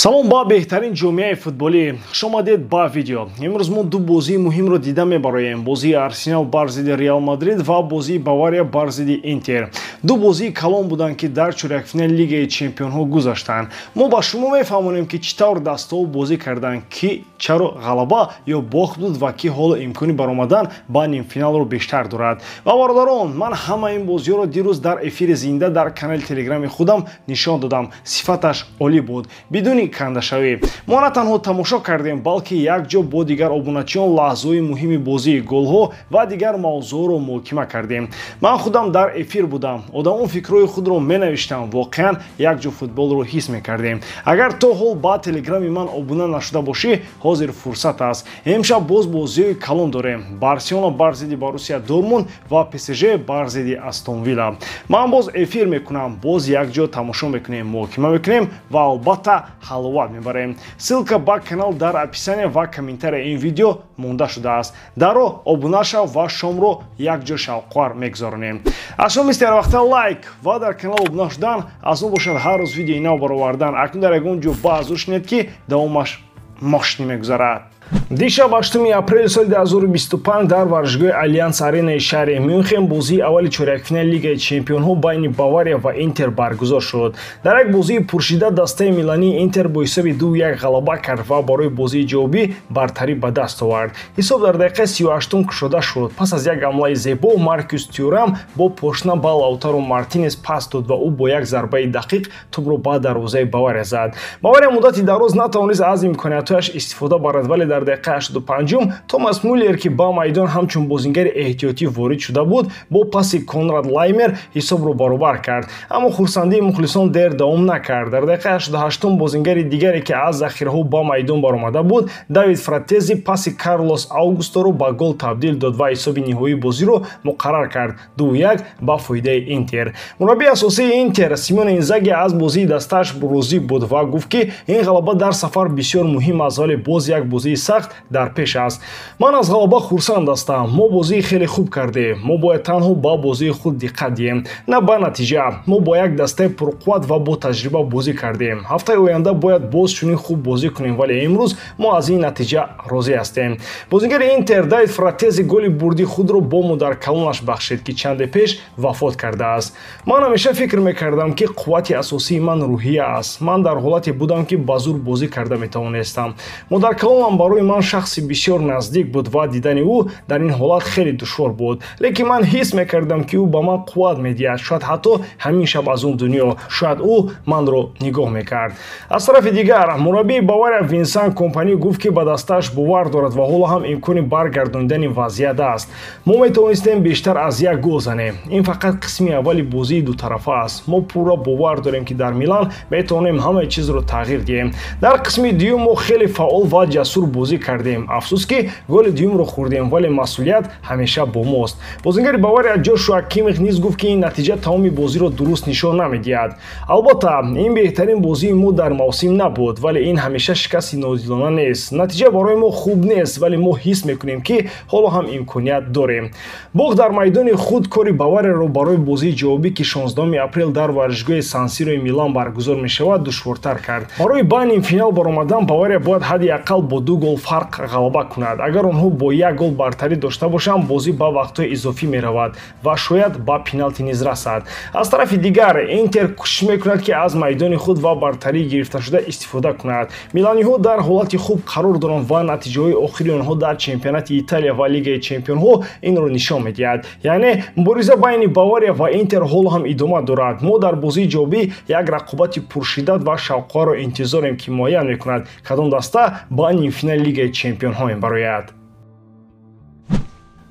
Салом ба беҳтарин ҷомеаи футболӣ. Хуш омадед ба видео. Имрӯз мо ду бозии муҳимро дида мебароем: бозии Арсенал бар зидди Реал Мадрид ва бозии Бавария бар зидди Интер. Ду бозии калон буданд, ки дар чорякфинали Лигаи чемпионҳо гузаштанд. Мо ба шумо мефаҳмонем, ки чӣ тавр дастаҳо бозӣ карданд, ки чаро ғалаба ё бохт буд ва ки ҳоло имкони баромадан ба нимфиналро бештар дорад. Ва бародарон, ман ҳама ин бозиҳоро дирӯз дар эфири зинда дар канали телеграми худам нишон додам. Сифаташ олӣ буд, бидуни кандашавӣ. Мо на танҳо тамошо кардем, балки якҷо бо дигар обуначиён лаҳзаҳои муҳими бозӣ, голҳо ва дигар мавзӯъро муҳокима кардем. Ман худам дар эфир будам, одамон фикрҳои худро менавиштам, воқеан якҷо футболро ҳис мекардем. Агар то ҳол ба телеграми ман обуна нашуда бошӣ, ҳозир фурсат аст. Имшаб боз бозиҳои калон дорем: Барселона бар зидди Боруссия Дортмунд ва ПСЖ бар зидди Астон Вилла. Ман боз эфир мекунам, боз якҷо тамошо мекунем, муҳокима мекунем ва албатта ҳаловат мебарем. Ссылка ба канал дар описания ва комментария ин видео монда шудааст. Даро обуна шав ва шомро якҷо шавқвар мегузаронем. Аз шумо мисли ҳарвақта лайк ва дар канал обуна шудан, аз он бошад ҳар рӯз видеои нав баровардан. Акнун дар ягон ҷо баъзур шинед, ки давомаш мошинӣ мегузарад. Дишаб, 8 апрели соли 2025, дар варзишгоҳи Аллианс Аренаи шаҳри Мюнхен бозии аввали чорякфинали Лигаи чемпионҳо байни Бавария ва Интер баргузор шуд. Дар як бозии пуршиддат дастаи милании Интер бо ҳисоби 2-1 ғалаба кард ва барои бозии ҷавобӣ бартарӣ ба даст овард. Ҳисоб дар дақиқаи 38-ум кушода шуд. Пас аз як ҳамлаи зебо Маркус Тюрам бо пошна ба Лаутаро Мартинес пас дод ва ӯ бо як зарбаи дақиқ тӯбро ба дарвозаи Бавария зад. Бавария муддати дароз натавонист аз имкониятҳояш истифода барад, вале дар дақиқаи 85-ум Томас Мюллер, ки ба майдон ҳамчун бозингари эҳтиётӣ ворид шуда буд, бо паси Конрад Лаймер ҳисобро баробар кард. Аммо хурсандии мухлисон дер давом накард. Дар дақиқаи 88-ум бозингари дигаре, ки аз захираҳо ба майдон баромада буд, Давид Фратези, паси Карлос Аугусторо ба гол табдил дод ва ҳисоби ниҳоии бозиро муқаррар кард: 2-1 ба фоидаи Интер. Мураббии асосии Интер Симоне Инзаги аз бозии дастааш розӣ буд ва гуфт, ки ин ғалаба дар сафар бисёр муҳим аст, вале боз як бозии сахт дар пеш аст. Ман аз ғалаба хурсанд ҳастам. Мо бозии хеле хуб кардем. Мо бояд танҳо ба бозии худ диққат диҳем, на ба натиҷа. Мо бо як дастаи пурқувват ва бо таҷриба бозӣ кардем. Ҳафтаи оянда бояд боз чунин хуб бозӣ кунем, вале имрӯз мо аз ин натиҷа розӣ ҳастем. Бозингари Интер Давид Фратези голи бурди худро бо модаркалонаш бахшид, ки чанде пеш вафот кардааст. Ман ҳамеша фикр мекардам, ки қуввати асосии ман рӯҳия аст. Ман дар ҳолате будам, ки ба зур бозӣ карда метавонистам. Модаркалонам барои ман шахси бисёр наздик буд ва дидани ӯ дар ин ҳолат хеле душвор буд, лекин ман ҳис мекардам, ки ӯ ба ман қувват медиҳад. Шояд ҳатто ҳамин шаб аз он дунё, шояд ӯ манро нигоҳ мекард. Аз тарафи дигар, мураббии Бавария Винсан Компани гуфт, ки ба дастааш бовар дорад ва ҳоло ҳам имкони баргардонидани вазъият аст. Мо метавонистем бештар аз як гол занем. Ин фақат қисми аввали бозии дутарафа аст. Мо пурра бовар дорем, ки дар Милан метавонем ҳамаи чизро тағйир диҳем. Дар қисми дуюм мо хеле фаъол ва ҷасур бозӣ кардем. Афсӯс, ки голи дуюмро хӯрдем, вале масъулият ҳамеша бо мост. Бозингари Бавария Ҷошуа Кимих низ гуфт, ки ин натиҷа тамоми бозиро дуруст нишон намедиҳад. Албатта, ин беҳтарин бозии мо дар мавсим набуд, вале ин ҳамеша шикасти нодилона нест. Натиҷа барои мо хуб нест, вале мо ҳис мекунем, ки ҳоло ҳам имконият дорем. Бохт дар майдони худ кори Баварияро барои бозии ҷавобӣ, ки 16 апрел дар варзишгоҳи Сан-Сирои Милан баргузор мешавад, душвортар кард. Барои ба нимфинал баромадан Бавария бояд ҳадди ақал бо 2 гол фарқ ғалаба кунад. Агар онҳо бо як гол бартарӣ дошта бошанд, бозӣ ба вақтҳои изофӣ меравад ва шояд ба пеналти низ расад. Аз тарафи дигар, Интер кӯшиш мекунад, ки аз майдони худ ва бартарии гирифташуда истифода кунад. Миланиҳо дар ҳолати хуб қарор доранд ва натиҷаҳои охири онҳо дар чемпионати Италия ва Лигаи чемпионҳо инро нишон медиҳад. Яъне мубориза байни Бавария ва Интер ҳоло ҳам идома дорад. Мо дар бозии ҷавобӣ як рақобати пуршиддат ва шавқоварро интизорем, ки муайян мекунад, кадом даста ба нимфинали Лигаи чемпионҳо мебарояд.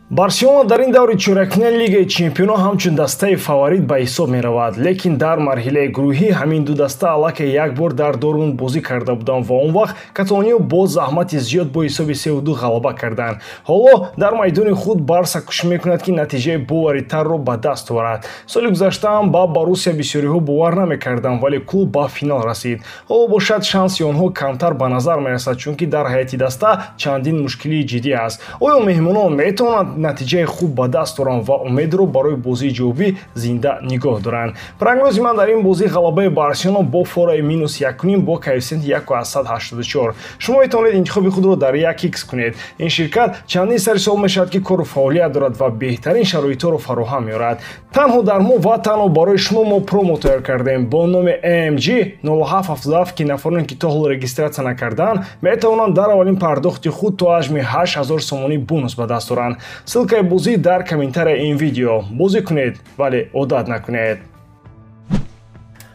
Барселона дар ин даври чорякфинали Лигаи чемпионҳо ҳамчун дастаи фаворит ба ҳисоб меравад, лекин дар марҳилаи гурӯҳӣ ҳамин ду даста аллакай як бор дар Дортмунд бозӣ карда буданд ва он вақт каталониё бо заҳмати зиёд бо ҳисоби 3-2 ғалаба карданд. Ҳоло дар майдони худ Барса кӯшиш мекунад, ки натиҷаи боваритарро ба даст оварад. Соли гузаштаам ба Боруссия бисёриҳо бовар намекарданд, вале клуб ба финал расид. Ҳоло бошад, шанси онҳо камтар ба назар мерасад, чунки дар ҳайати даста чандин мушкилии ҷиддӣ аст. Оё меҳмонон метавонанд натиҷаи хуб ба даст оранд ва умедро барои бозии ҷавобӣ зинда нигоҳ доранд. Прогнози ман дар ин бозӣ ғалабаи Барселона бо фораи минус 1.5 бо коэффисиенти 1.84. Шумо метавонед интихоби худро дар 1x кунед. Ин ширкат чандин сари сол мешавад, ки кору фаъолият дорад ва беҳтарин шароитҳоро фароҳам меорад. Танҳо дар мо ва танҳо барои шумо мо промо тайёр кардем бо номи AMG 0777, ки нафароне, ки то ҳол регистрация накардаанд, метавонанд дар аввалин пардохти худ то ҳаҷми 8000 сомонӣ бонус ба даст оранд. Ссылкаи бозӣ дар комментарияи ин видео. Бозӣ кунед, вале одат накунед.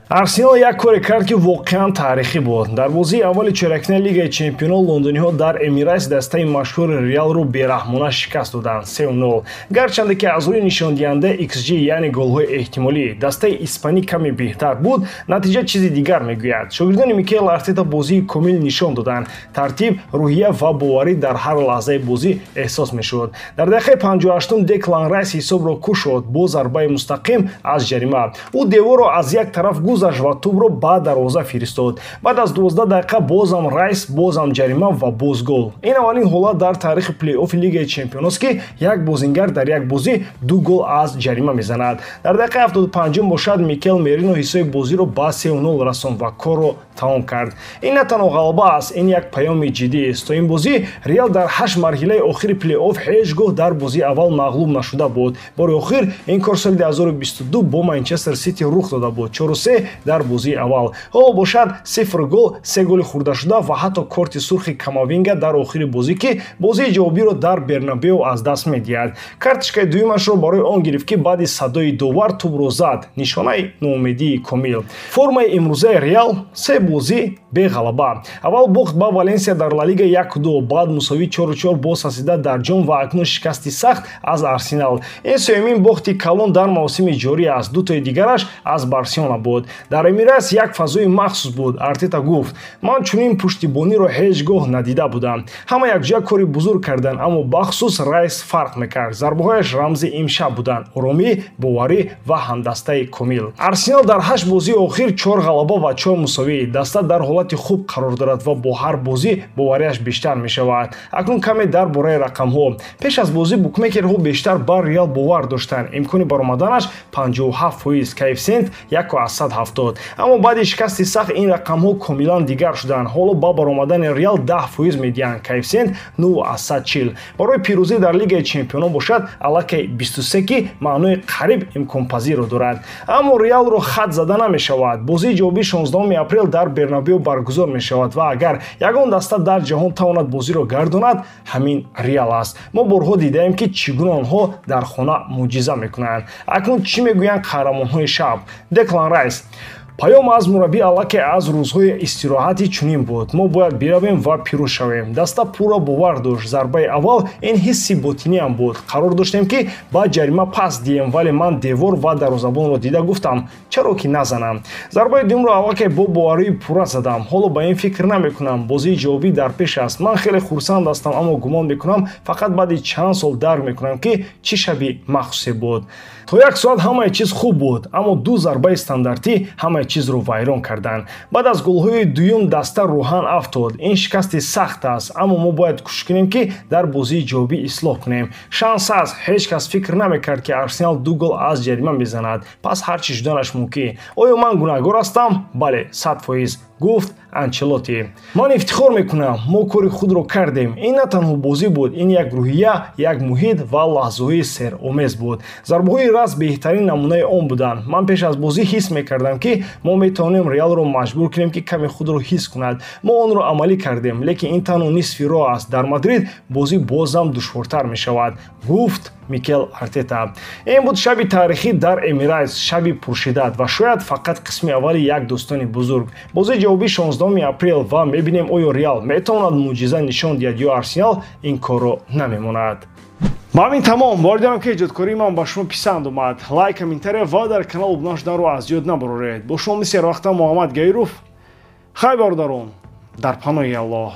Арсенал як коре кард, ки воқеан таърихӣ буд. Дар бозии аввали чорякфинали Лигаи чемпионон лондониҳо дар Эмиратс дастаи машҳури Реалро бераҳмона шикаст доданд, 3-0. Гарчанде ки аз рӯи нишондиҳандаи XG, яъне голҳои эҳтимолӣ, дастаи испанӣ каме беҳтар буд, натиҷа чизи дигар мегӯяд. Шогирдони Микел Артета бозии комил нишон доданд. Тартиб, рӯҳия ва боварӣ дар ҳар лаҳзаи бозӣ эҳсос мешуд. Дар дақиқаи 58 Деклан Райс ҳисобро кушод бо зарбаи мустақим аз ҷарима. Ӯ деворро аз як тараф гузашт ва тӯбро ба дарвоза фиристод. Баъд аз 12 дақиқа бозам Райс, бозам ҷарима ва боз гол. Ин аввалин ҳолат дар таърихи плей-оффи Лигаи чемпионост, ки як бозингар дар як бозӣ ду гол аз ҷарима мезанад. Дар дақиқаи 75 бошад, Микел Мерино ҳисоби бозиро ба 3-0 расонд ва корро тамом кард. Ин на танҳо ғалаба аст, ин як паёми ҷиддӣ аст. То ин бозӣ Реал дар 8 марҳилаи охири плей-офф ҳеҷ гоҳ дар бозии аввал мағлуб нашуда буд. Бори охир ин кор соли 2022 бо Манчестер Сити рух дода буд, 4-3 дар бозии аввал. Ҳоло бошад, 0 гол, 3 голи хӯрдашуда ва ҳатто корти сурхи Камавинга дар охири бозӣ, ки бозии ҷавобиро дар Бернабео аз даст медиҳад. Карточкаи дуюмашро барои он гирифт, ки баъди садои довар тӯбро зад, нишонаи ноумедии комил. Формаи имрӯзаи Реал: се бозӣ беғалаба. Аввал бохт ба Валенсия дар Ла Лига 1-2, баъд мусовӣ 4-4 бо Сосьедад дар ҷом ва акнун шикасти сахт аз Арсенал. Ин сеюмин бохти калон дар мавсими ҷорӣ аст, дутои дигараш аз Барселона буд. Дар Эмиратс як фазои махсус буд. Артета гуфт: «Ман чунин пуштибониро ҳеҷ гоҳ надида будам. Ҳама якҷоя кори бузург карданд, аммо бахусус Райс фарқ мекард. Зарбаҳояш рамзи имшаб буданд: оромӣ, боварӣ ва ҳамдастаи комил». Арсенал дар 8 бозии охир 4 ғалаба ва 4 мусовӣ. Даста дар ҳолати хуб қарор дорад ва бо ҳар бозӣ боварияш бештар мешавад. Акнун каме дар бораи рақамҳо. Пеш аз бозӣ букмекерҳо бештар ба Реал бовар доштанд, имкони баромаданаш 57%, коэффисиент 1,70. Аммо баъди шикасти сахт ин рақамҳо комилан дигар шуданд. Ҳоло ба баромадани Реал 10% медиҳанд, коэффисиент 9,40. Барои пирӯзӣ дар Лигаи чемпионон бошад, аллакай 23, ки маънои қариб имконпазирро дорад. Аммо Реалро хат зада намешавад. Бозии ҷавобӣ 16 апрел дар Бернабео баргузор мешавад ва агар ягон даста дар ҷаҳон тавонад бозиро гардонад, ҳамин Реал аст. Мо борҳо дидаем, ки чӣ гуна онҳо дар хона мӯъҷиза мекунанд. Акнун чӣ мегӯянд қаҳрамонҳои шаб? Деклан Райс: «Паём аз мураббӣ аллакай аз рӯзҳои истироҳатӣ чунин буд: мо бояд биравем ва пирӯз шавем. Даста пурра бовар дошт. Зарбаи аввал ин ҳисси ботиниам буд. Қарор доштем, ки ба ҷарима пас диҳем, вале ман девор ва дарвозабонро дида гуфтам: чаро ки назанам? Зарбаи дуюмро аллакай бо боварии пурра задам. Ҳоло ба ин фикр намекунам. Бозии ҷавобӣ дар пеш аст. Ман хеле хурсанд ҳастам, аммо гумон мекунам, фақат баъди чанд сол дарк мекунам, ки чӣ шаби махсусе буд. То як соат ҳамаи чиз хуб буд, аммо ду зарбаи стандартӣ ҳамаи чизро вайрон карданд. Баъд аз голҳои дуюм даста рӯҳан афтод. Ин шикасти сахт аст, аммо мо бояд кӯшиш кунем, ки дар бозии ҷавобӣ ислоҳ кунем. Шанс аст. Ҳеҷ кас фикр намекард, ки Арсенал ду гол аз ҷарима мезанад, пас ҳар чӣ шуданаш мумкин. Оё ман гунаҳгор ҳастам? Бале, 100%», гуфт Анчелоти. «Ман ифтихор мекунам, мо кори худро кардем. Ин на танҳо бозӣ буд, ин як рӯҳия, як муҳит ва лаҳзаҳои серомез буд. Зарбаҳои Райс беҳтарин намунаи он буданд. Ман пеш аз бозӣ ҳис мекардам, ки мо метавонем Реалро маҷбур кунем, ки каме худро ҳис кунад. Мо онро амалӣ кардем, лекин ин танҳо нисфи роҳ аст. Дар Мадрид бозӣ бозам душвортар мешавад», гуфт Микел Артета. Ин буд шаби таърихӣ дар Эмиратс, шаби пуршиддат ва шояд фақат қисми аввали як дӯстони бузург. Бозии ҷавобӣ 16 апрел ва мебинем, оё Реал метавонад мӯъҷиза нишон диҳад ё Арсенал ин корро намемонад. Ба ҳамин тамом. Бовар дорам, ки эҷодкории ман ба шумо писанд омад. Лайк, комментария ва дар канал обуна шуданро аз ёд набароред. Бо шумо мисли ҳарвақта Муҳаммад Гаиров. Хайр, бародарон, дар паноҳи Аллоҳ.